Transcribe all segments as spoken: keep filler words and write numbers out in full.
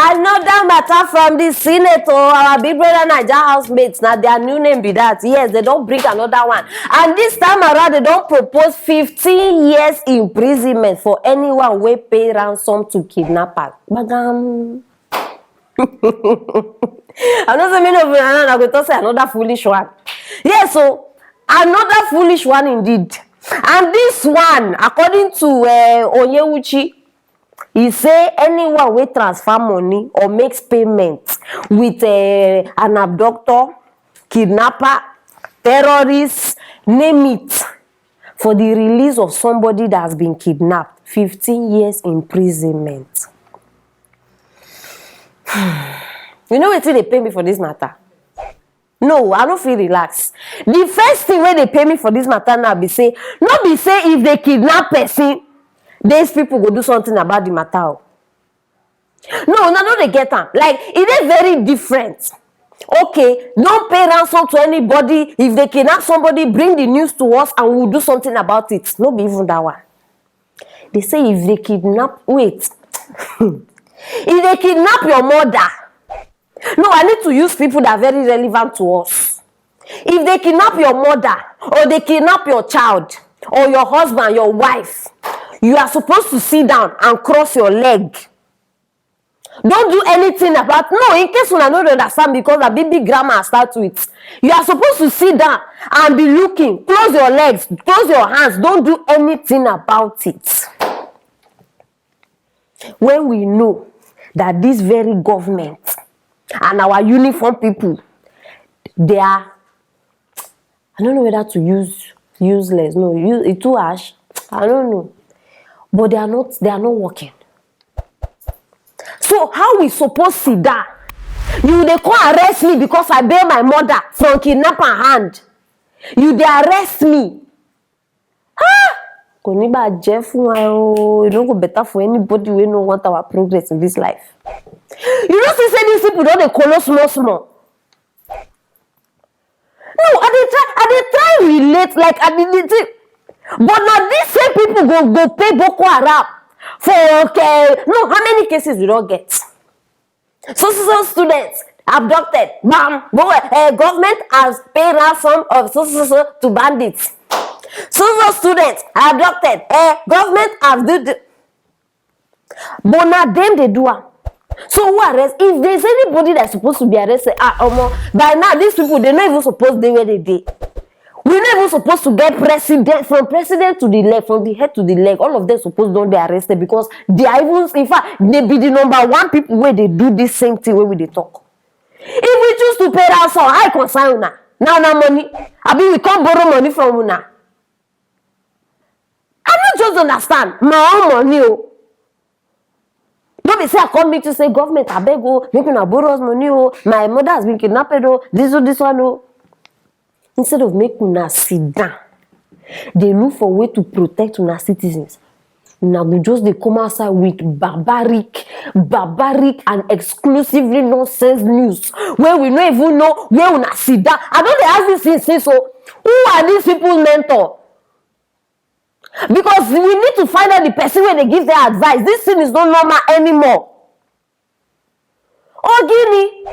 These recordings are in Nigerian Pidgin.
Another matter from the Senate, oh, our Big Brother Naija housemates, na their new name be that. Yes, they don bring another one. And this time around, they don propose fifteen years imprisonment for anyone wey pay ransom to kidnappers. Gbagam. I know say many of una now go talk say another foolish one. Yes, so another foolish one indeed. And this one, according to uh, Onyewuchi, he say anyone wey transfer money or makes payment with uh, an abductor, kidnapper, terrorist, name it, for the release of somebody that has been kidnapped, fifteen years imprisonment. You know wetin dey pain me for this matter? No, I no fit relax. The first thing wey dey pain me for this matter now be say, no be say if they kidnap person, these people go do something about the matter o. No, una no dey get am. Like, e dey very different. Okay, don't pay ransom to anybody. If they kidnap somebody, bring the news to us and we'll do something about it. No be even that one. They say if they kidnap, wait. If they kidnap your mother, no, I need to use people that are very relevant to us. If they kidnap your mother, or they kidnap your child, or your husband, your wife, you are supposed to sit down and cross your leg. Don't do anything about, no, in case una no dey understand, because na big big grammar I start with. You are supposed to sit down and be looking, close your legs, close your hands, don't do anything about it. When we know that this very government and our uniform people, they are, I don't know whether to use useless, no, use, it too harsh, I don't know, but they are not, they are not working. So how we suppose sit down? You dey come arrest me because I bail my mother from kidnapper hand. You dey arrest me. Ah! Kò ní bàjẹ́ fún wa o. E no go better for anybody wey no want our progress in this life. You know say these people don dey kolo small small. No, I dey try, I dey try relate, like, I dey, dey think. But na these same people go, go pay Boko Haram for, okay, no, how many cases we don get? So so so students abducted, bam, go, uh, government has paid ransom of so so so to bandits. So so students abducted, uh, government has do the, but na dem dey do am. So who arrest? If there's anybody that's supposed to be arrested, ah, omo, by now these people, they no even suppose dey where they dey. We no even supposed to get president, from president to the leg, from the head to the leg. All of them supposed don dey arrested because they are even, in fact, they be the number one people wey dey do this same thing wey we dey talk. If we choose to pay ransom, how e concern una? Na una money. Abi we come borrow money from una? I no just understand. My own money o. No be say I come meet you say, "Government, abeg o, make una borrow us money o. My mother has been kidnapped o. This o, this one o." Instead of make una sit down, dey look for way to protect una citizens, una go just dey come outside with barbaric, barbaric and exclusively nonsense news wey we no even know where una sit down. I don dey ask this thing since o. Who are these people mentor? Because we need to find out the person wey dey give them advice. This thing is not normal anymore. Ogini,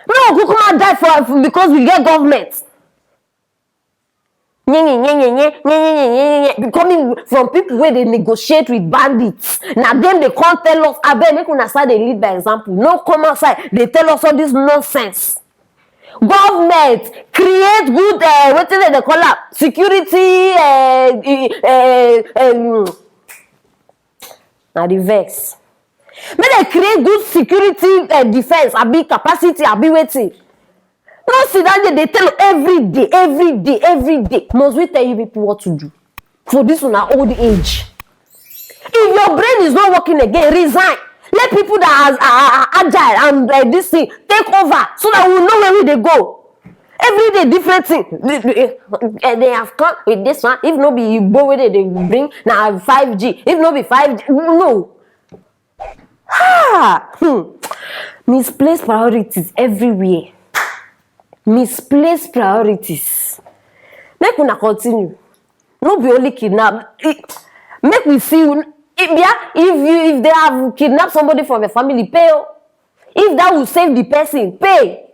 no, kukuma die for, because we get government. Nye, nye, nye, nye, nye, nye, nye, nye, nye, nye, nye, nye, nye, coming from people wey dey negotiate with bandits. Na dem dey come tell us, "Abeg, make una start dey lead by example." No come outside dey tell us all this nonsense. Government create good, uh, wetin dem dey call am, security, uh, uh, um, na the vex. Make dem create good security, uh, defense, abi capacity, abi wetin. No sit down there dey tell every day, every day, every day. Must we tell you people what to do for this una old age? If your brain is not working again, resign. Let people that are, are, are agile and, uh, this thing take over so that we know where we dey go. Every day different thing. They, they, eh, they have come with this one. If no be Igbo wey they, they bring, na five G. If no be five G, no. Ha! Hmm. Misplaced priorities everywhere. Misplaced priorities. Make una continue. No be only kidnap. I, make we see. If, yeah, if you, if they have kidnapped somebody from your family, pay o. If that will save the person, pay.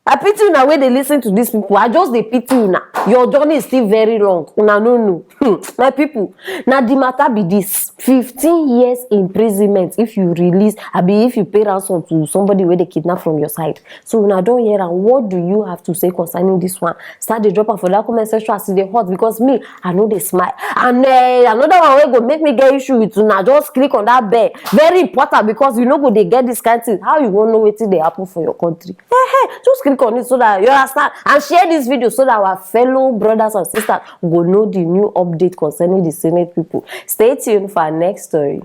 I pity una wey dey listen to these people. I just dey pity una. Your journey is still very long. Una no know. Hmm. My people, na the matter be this. Fifteen years imprisonment if you release, abi if you pay ransom to somebody wey dey kidnap from your side. So una don hear am. What do you have to say concerning this one? Start dey drop am for that comment section as e dey hot, because me, I no dey smile. And eh, another one wey go make me get issue with una, just click on that bell. Very important, because you no go dey get this kind thing. How you wan know wetin dey happen for your country? Hey, hey, just click on it so that you understand, and share this video so that our fellow brothers and sisters go know the new update concerning the Senate people. Stay tuned for our next story.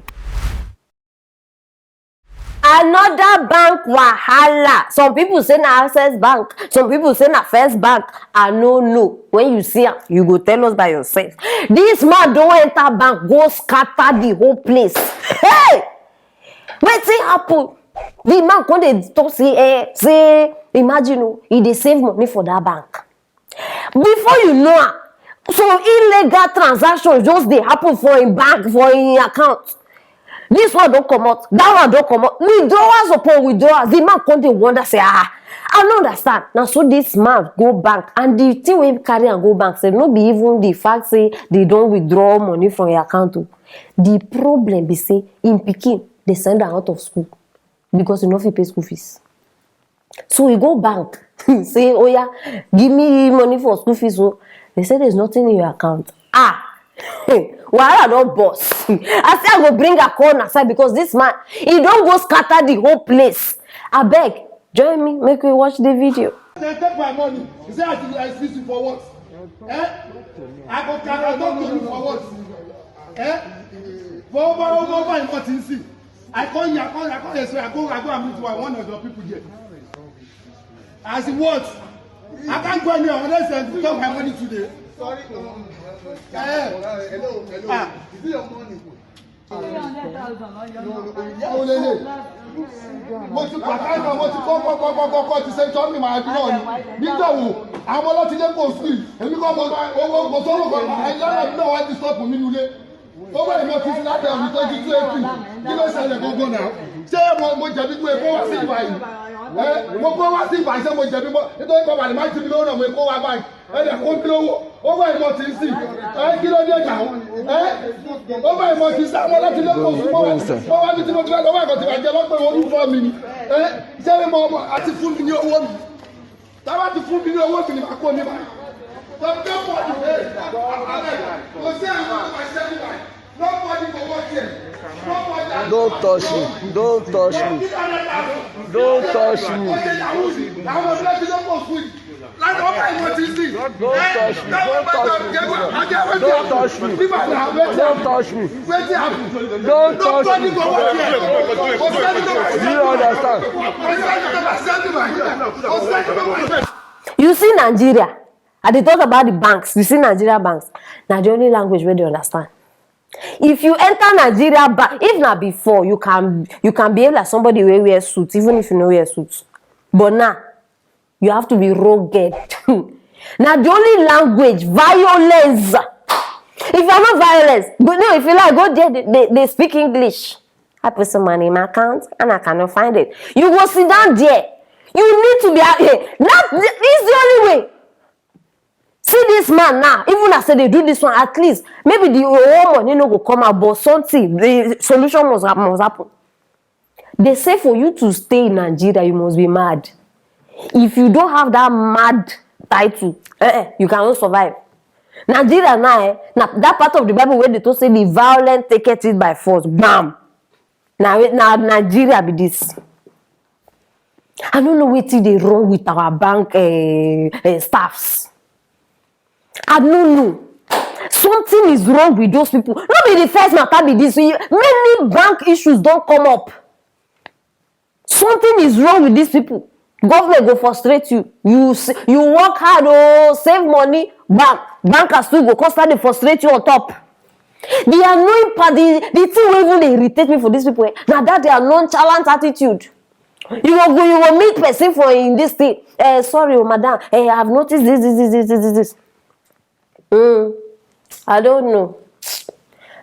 Another bank wahala. Some people say na Access Bank, some people say na First Bank. I no know. When you see am, you go tell us by yourself. This man don enter bank, go scatter the whole place. Hey! Wetin happen? The man come dey talk say, eh, say, imagine o, he dey save money for that bank. Before you know am, some illegal transactions just dey happen for im bank, for im account. This one don comot, that one don comot, withdrawals upon withdrawals. The man come dey wonder say, ah, I no understand. Na so this man go bank, and the thing wey carry am go bank sef no be even the fact say they don withdraw money from im account o. The problem be say im pikin dey send am out of school because e no fit pay school fees. So e go bank, say, oya, give me money for school fees o. They say there's nothing in your account. Ah! Wahala don burst. I say I go bring am come una side because this man, he don go scatter the whole place. Abeg, join me, make we watch the video. Dem take my money. He say I should excuse you for what? Eh? I go carry talk to you for what? Eh? For over, over, over im money, see. I come here, I come, I come here, so I go, I go and meet one, one of your people there. As he what? I can't go anywhere unless I talk my money today. Sorry, um, eh. Hello, hello. Ah. Is it your money? Ìyàwó lélẹ̀. Mo ti pàtàkì náà, mo ti kọ́ kọ́ kọ́ kọ́ kọ́ kọ́ ti ṣe tọ́ mi màá bí náà ni. Nígbà wo àwọn ọlọ́tí dé kò sí, èmi kọ́ mo owó kò sọ́wọ́ kan, ẹ̀yìn lára mi náà wá ti stop mi nílé. Owó ìmọ̀ ti sí láti ọ̀run tó ti tú èkì. Kí ló ṣẹlẹ̀ gbogbo náà? Ṣé mo mo jẹ̀bi pé kó wá sí ìwà yìí? Ẹ mo kó wá sí ìwà yìí, ṣé mo jẹ̀bi mọ́? Nítorí kọ́ bàlẹ̀ má ti mi lówó náà, mo kó wá báyìí. Ẹ lè kó mi lówó. Owó ìmọ̀ ti sí. Ẹ kí ló dé náà? Ẹ owó ìmọ̀ ti sí. Àwọn ọlọ́tí dé kò sí, mo wá, mo wá bí tí mo ti fẹ́ lọ́wọ́ ẹ̀kọ́ ti bàjẹ́ lọ́pọ̀ owó fún mi ni. Ẹ ṣé mo mọ̀ àti fún mi ní owó mi? Táwa ti fún mi ní owó mi ni màá kó mi báyìí. Don't touch me. Don't touch me. Don't touch me. Don't touch me. Don't touch me. Don't touch me. Don't touch me. Don't touch me. Do you understand? You see Nigeria, I dey talk about the banks. You see Nigeria banks, na the only language wey dey understand. If you enter Nigeria bank, if na before, you can, you can behave like somebody wey wear suit, even if you no wear suit. But now, you have to be rugged. Na the only language, violence. If you are not violence, go, no, if you like, go there, they, they, they speak English. I put some money in my account and I cannot find it. You go sit down there. You need to be out here. That is the only way. See this man now. Even as they do this one, at least maybe the whole money no go come out, but something, the solution must, must happen. They say for you to stay in Nigeria, you must be mad. If you don't have that mad title, eh, eh, you cannot survive. Nigeria now, eh, na that part of the Bible where they talk say the violent take it by force. Bam! Now, now Nigeria be this. I don't know wetin dey wrong with our bank, eh, eh, staffs. I no know. Something is wrong with those people. No be the first matter be this. You- Many bank issues don come up. Something is wrong with these people. Government go frustrate you. You s- you work hard, oh, save money, bank, bankers too go come start dey frustrate you on top. The annoying part, the, the thing wey even dey irritate me for these people, eh, na that their nonchalant attitude. You go go, you go meet person for in this thing. Eh, sorry, oh, madam. Eh, I've noticed this, this, this, this, this, this. Mm, I don't know.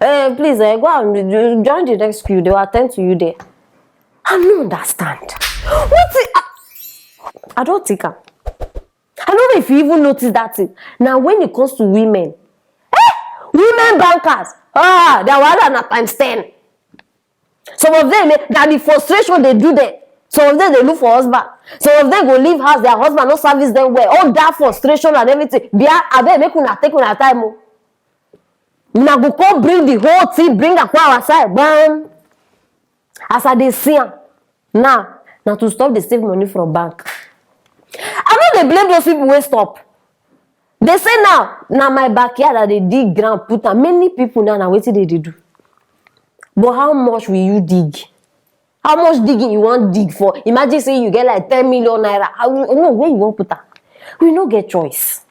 Eh, please, eh, go and jo- join the next queue. They will attend to you there. I no understand. Wetin I, I don think am. I no know if you even notice that thing. Now when it comes to women, eh, women bankers, ah, their wahala na times ten. Some of them, eh, na the frustration dey do them. Some of them dey look for husband. Some of them go leave house, their husband no service them well. All that frustration and everything. Bia, abeg, make una take una time o. Una go come bring the whole thing, bring am come our side, bam. As I dey see am now, na to stop dey save money from bank. I no dey blame those people wey stop. Dey say now na my backyard I dey dig ground put am. Many people now, na wetin dem dey do. But how much will you dig? How much digging you wan dig for? Imagine say you get like ten million naira. How, no, where you wan put am? We no get choice.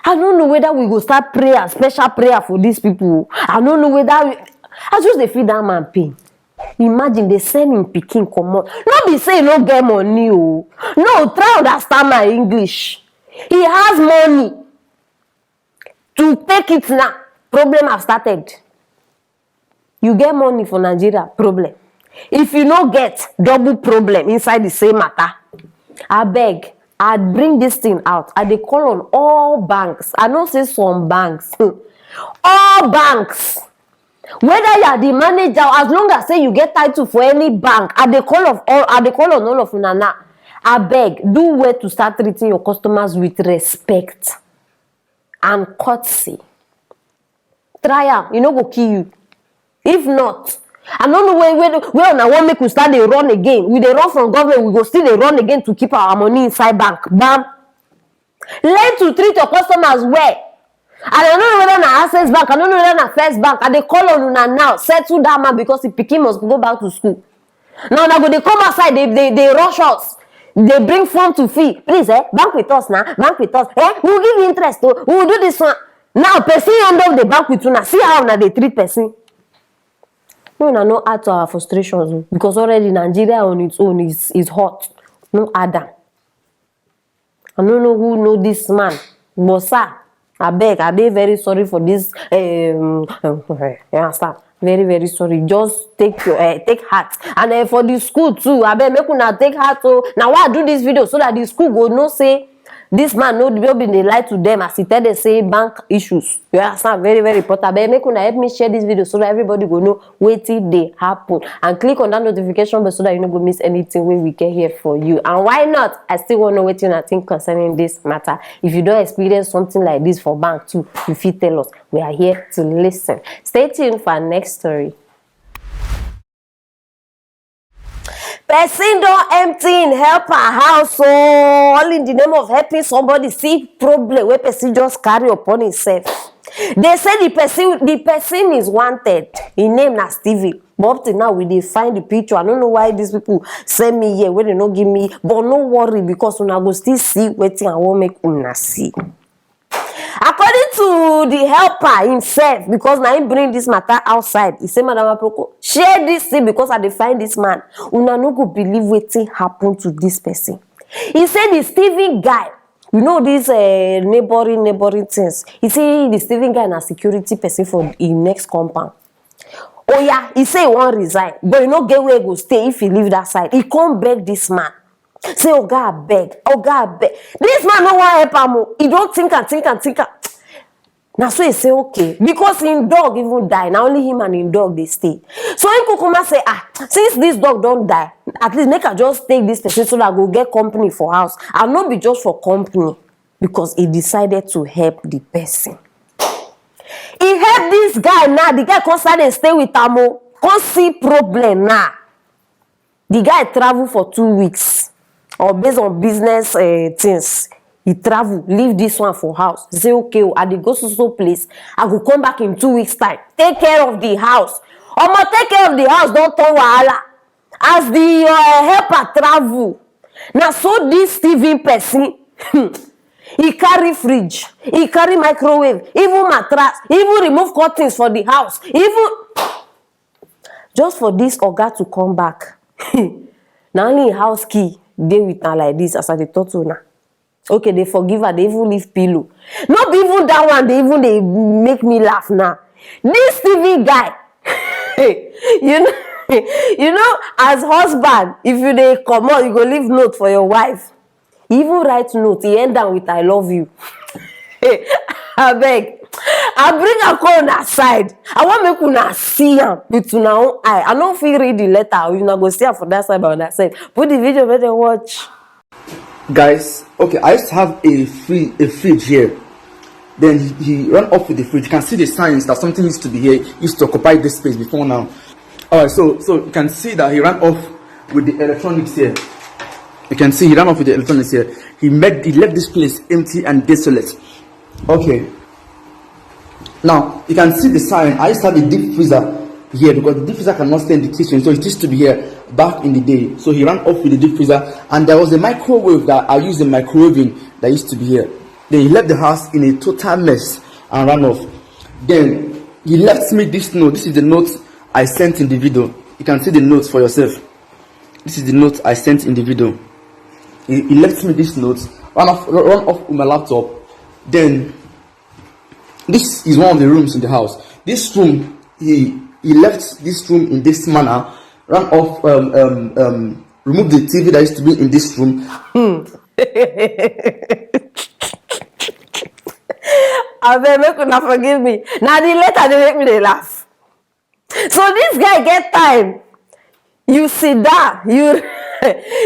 I no know whether we go start prayer, special prayer for these people. I no know whether we, I just dey feel that man pain. Imagine dey send him pikin comot. No be say he no get money o. No, try understand my English. He has money to take it now. Problem have started. You get money for Nigeria, problem. If you no get, double problem inside the same matter. Abeg, I bring this thing out. I dey call on all banks. I know say some banks, all banks. Whether you are the manager, as long as say you get title for any bank, I dey call of all, I dey call on all of una now. Abeg, do well to start treating your customers with respect and courtesy. Try am, e no go kill you. If not, I no know where, where, where una wan make we start dey run again. We dey run from government, we go still dey run again to keep our money inside bank. Bam. Learn to treat your customers well. And I no know whether na Access Bank, I no know whether na First Bank. I dey call on una now, settle that man because the pikin must go back to school. Now una go dey come outside, dey, dey, dey rush us. Dey bring form to fill. Please, eh, bank with us now. Bank with us. Eh, we will give you interest o. We will do this one. Now, person end up the bank with una. See how una dey treat person. No, una no add to our frustrations o, because already Nigeria on its own is, is hot. No add am. I no know who know this man, but sir, abeg, I dey very sorry for this. Um, you understand? Very, very sorry. Just take your, uh, take heart. And uh, for the school too, abeg, make una take heart. So now why I do this video so that the school go know say this man no, no be dey lie to them as he tell them say bank issues. You understand? Very, very important. Abeg, make una help me share this video so that everybody go know wetin dey happen, and click on that notification bell so that you no go miss anything wey we get here for you. And why not, I still wan know wetin una think concerning this matter. If you don experience something like this for bank too, you fit tell us. We are here to listen. Stay tuned for our next story. Person don empty im helper house o, all in the name of helping somebody. See problem wey person just carry upon himself. Dey say the person, the person is wanted. Im name na Steven. But up till now, we dey find the picture. I no know why these people send me here wey dem no give me. But no worry, because una go still see wetin I wan make una see. According to the helper himself, because na him bring this matter outside, he say, "Madam Aproko, share this thing because I dey find this man. Una no go believe wetin happen to this person." He say the Steven guy, you know this, eh, neighboring, neighboring things. He say the Steven guy na security person for him next compound. Oya, he say he wan resign, but he no get where he go stay if he leave that side. He come beg this man. Say, "Oga, abeg, oga, abeg." This man no wan help am o. He don think am, think am, think am. Na so he say, "Okay," because him dog even die. Na only him and him dog dey stay. So him kukuma say, "Ah, since this dog don die, at least make I just take this person so that I go get company for house." And no be just for company, because he decided to help the person. He help this guy now. The guy come start dey stay with am o. Come see problem now. The guy travel for two weeks, or based on business, eh, things. He travel, leave this one for house. He say, "Okay o, I dey go so so place. I go come back in two weeks time. Take care of the house." Omo, take care of the house don turn wahala. As the, uh, helper travel, na so this Steven person, he carry fridge, he carry microwave, even mattress, even remove curtains for the house, even just for this oga to come back. Na only him house key dey with am like this as I dey talk to una. Okay, dey forgive her, dey even leave pillow. No be even that one dey even dey make me laugh now. This Steven guy, you know, You know, as husband, if you dey comot, you go leave note for your wife. He even write note, he end am with "I love you." Abeg, I bring am come una side. I wan make una see am with una own eye. I no fit read the letter, una go see am for that side by una side. Put the video, make dem watch. Guys, okay, I used to have a free a fridge here. Then he, he ran off with the fridge. You can see the signs that something used to be here, used to occupy this space before now. All right, so so you can see that he ran off with the electronics here. You can see he ran off with the electronics here. He made he left this place empty and desolate. Okay. Now you can see the sign. I used to have a deep freezer here because the deep freezer cannot stay in the kitchen, so it used to be here back in the day. So he ran off with the deep freezer, and there was a microwave that I used in microwaving that used to be here. Then he left the house in a total mess and ran off. Then he left me this note. This is the note I sent in the video. You can see the note for yourself. This is the note I sent in the video. He, he left me this note, run off, run off with my laptop. Then this is one of the rooms in the house. This room, he he left this room in this manner, ran off, um, um, um, removed the T V that used to be in this room. Abeg, make una forgive me. Na the letter dey make me dey laugh. So this guy get time. You sit down. You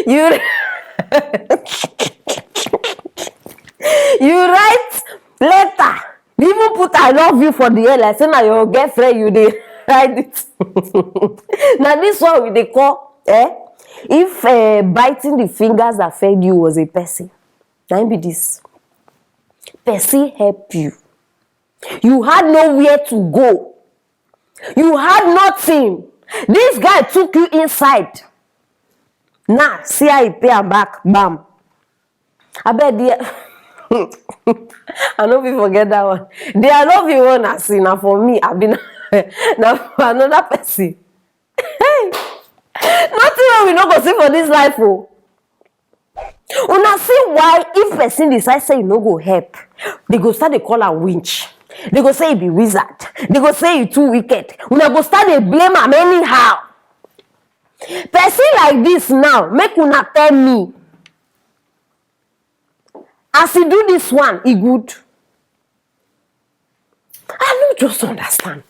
you you write letter. You even put "I love you" for the air, like say na your girlfriend you dey write it. Na this one we dey call, eh? If, eh, biting the fingers that fed you was a person, na im be this. Person help you. You had nowhere to go. You had nothing. This guy took you inside. Now, see how he pay am back. Bam. Abeg, the I no fit forget that one. The "I love you" one, I see na for me. I be na, na for another person. Hey, nothing wey we no go see for this life o. Una see why if person decide say e no go help, they go start dey call am winch. They go say e be wizard. They go say e too wicked. Una go start dey blame am anyhow. Person like this now, make una tell me, as e do this one, e good? I no just understand.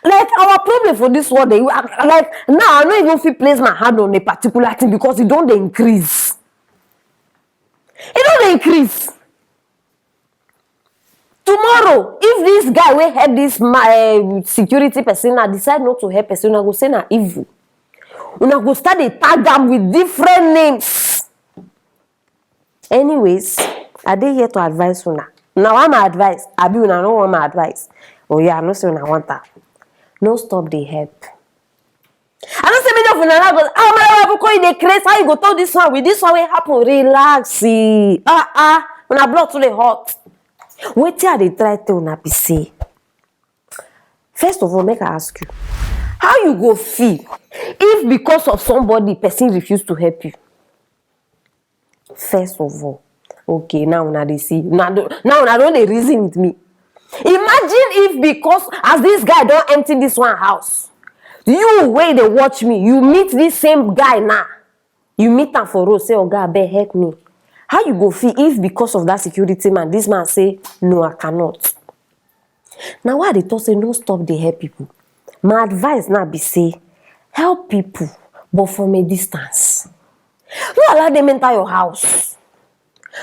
Like, our problem for this world, eh, like, now I no even fit place my hand on a particular thing because e don dey increase. E don dey increase. Tomorrow, if this guy wey help this ma eh, security person now decide not to help person, una go say na evil. Una go start dey tag am with different names. Anyways, I dey here to advise una. Una want my advice? Abi una no want my advice? Oh yeah, I know say una want am. No stop dey help. I know say many of una now go, "Ah, my Oyabuko, you dey craze. How you go talk this one with this one wey happen?" Relax, see. Ah ah, una blood too dey hot. Wetin I dey try tell una be say, first of all, make I ask you, how you go feel if because of somebody person refuse to help you? First of all, okay, now una dey see, now do- now una don dey reason with me. Imagine if, because as this guy don empty this one house, you wey dey watch me, you meet this same guy now, you meet am for road, say, "Oga, abeg help me." How you go feel if because of that security man, this man say, "No, I cannot"? Na why I dey talk say no stop dey help people. My advice now be say, help people, but from a distance. No allow them enter your house.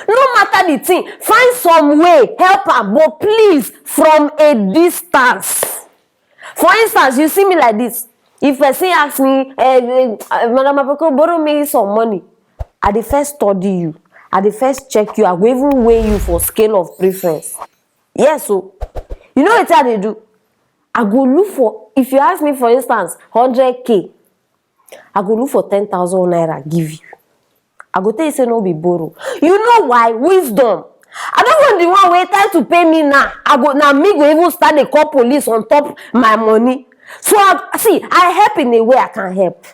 No matter the thing, find some way, help am, but please, from a distance. For instance, you see me like this. If person ask me, eh, eh, eh, "Madam Aboko, borrow me some money," I dey first study you. I dey first check you. I go even weigh you for scale of preference. Yes, so you know wetin I dey do? I go look for, if you ask me, for instance, hundred K, I go look for ten thousand naira give you. I go tell you say no be borrow. You know why? Wisdom. I don't want the one wey try to pay me now. I go, now me go even start dey call police on top my money. So I, see, I help in a way I can help.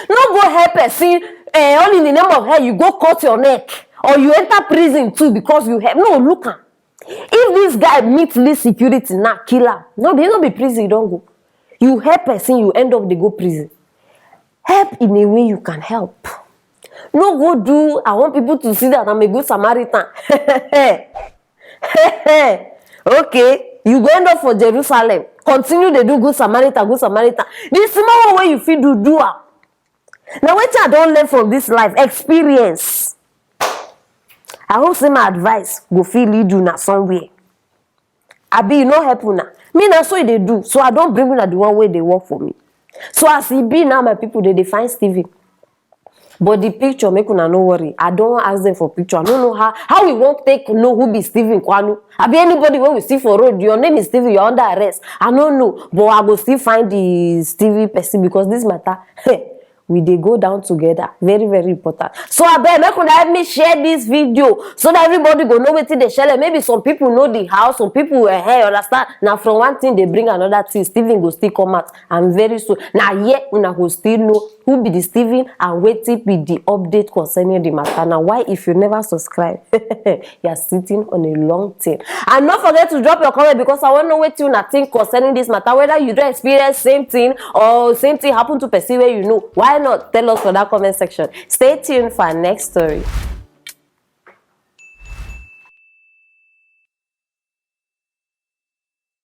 No go help person, eh, all in the name of help, you go cut your neck or you enter prison too because you help. No, look am. If this guy meet this security now, kill am. No be, no be prison you don go. You help person, you end up dey go prison. Help in a way you can help. No go do, I want people to see that I'm a good Samaritan. Okay, you go end up for Jerusalem. Continue dey do good Samaritan, good Samaritan. The small one wey you fit do, do am. Na wetin I don learn from this life, experience. I hope say my advice go fit lead una somewhere. Abi e no help una? Me, na so e dey do. So I don bring una the one wey dey work for me. So as e be now, my people, dey dey find Stephen. But the picture, make una no worry. I don ask them for picture. I no know how how we wan take know who be Stephen Kwanu. Abi anybody wey we see for road, your name is Stephen, you're under arrest. I no know, but I go still find the Stephen person, because this matter, we dey go down together. Very, very important. So abeg, make una help me share this video so that everybody go know wetin dey shele. Maybe some people know the house, some people, eh, eh, understand. Na from one thing dey bring another thing. Stephen go still come out, and very soon, na here una go still know who be the Stephen and wetin be the update concerning the matter. Na why, if you never subscribe, you are sitting on a long thing. And no forget to drop your comment, because I wan know wetin una think concerning this matter, whether you don experience same thing or same thing happen to person wey you know. Why not tell us for that comment section? Stay tuned for our next story.